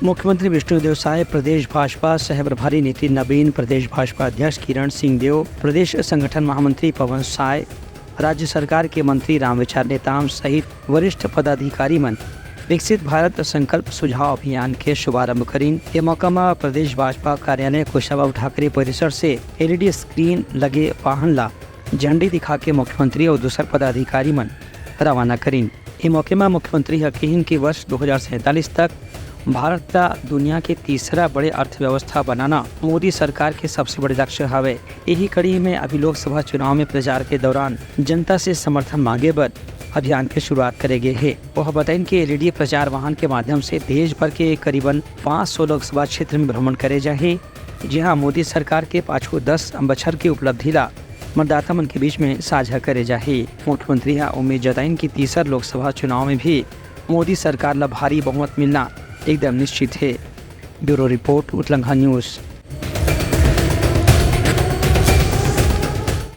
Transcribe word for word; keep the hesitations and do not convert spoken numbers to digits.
मुख्यमंत्री विष्णुदेव साय, प्रदेश भाजपा सह प्रभारी नितिन नबीन, प्रदेश भाजपा अध्यक्ष किरण सिंह देव, प्रदेश संगठन महामंत्री पवन साय, राज्य सरकार के मंत्री रामविचार नेताम सहित वरिष्ठ पदाधिकारी मन विकसित भारत संकल्प सुझाव अभियान के शुभारंभ करिन। ये मौका म प्रदेश भाजपा कार्यालय कुशाभाऊ ठाकरे परिसर से एलईडी स्क्रीन लगे वाहन ला झंडी दिखा के मुख्यमंत्री अउ दूसर पदाधिकारी मन रवाना करिन। ए मौके म मुख्यमंत्री ह किहिन कि वर्ष दो हज़ार सैंतालीस तक भारत ला दुनिया के तीसरा बड़े अर्थव्यवस्था बनाना मोदी सरकार के सबसे बड़े लक्ष्य हवे। यही कड़ी में अभी लोकसभा चुनाव में प्रचार के दौरान जनता से समर्थन मांगे बर अभियान के शुरुआत करे गे हे। वह बताइन कि एलईडी प्रचार वाहन के माध्यम से देश भर के करीबन पाँच सौ लोकसभा क्षेत्र में भ्रमण करे जाही, जिहां मोदी सरकार के पाछू दस बछर के उपलब्धि ला मतदाता मन के बीच में साझा करे जाही। मुख्यमंत्री ह उम्मीद जताइन कि तीसर लोकसभा चुनाव में भी मोदी सरकार ला भारी बहुमत मिलना एकदम निश्चित हे। Bureau report, Utlangha news.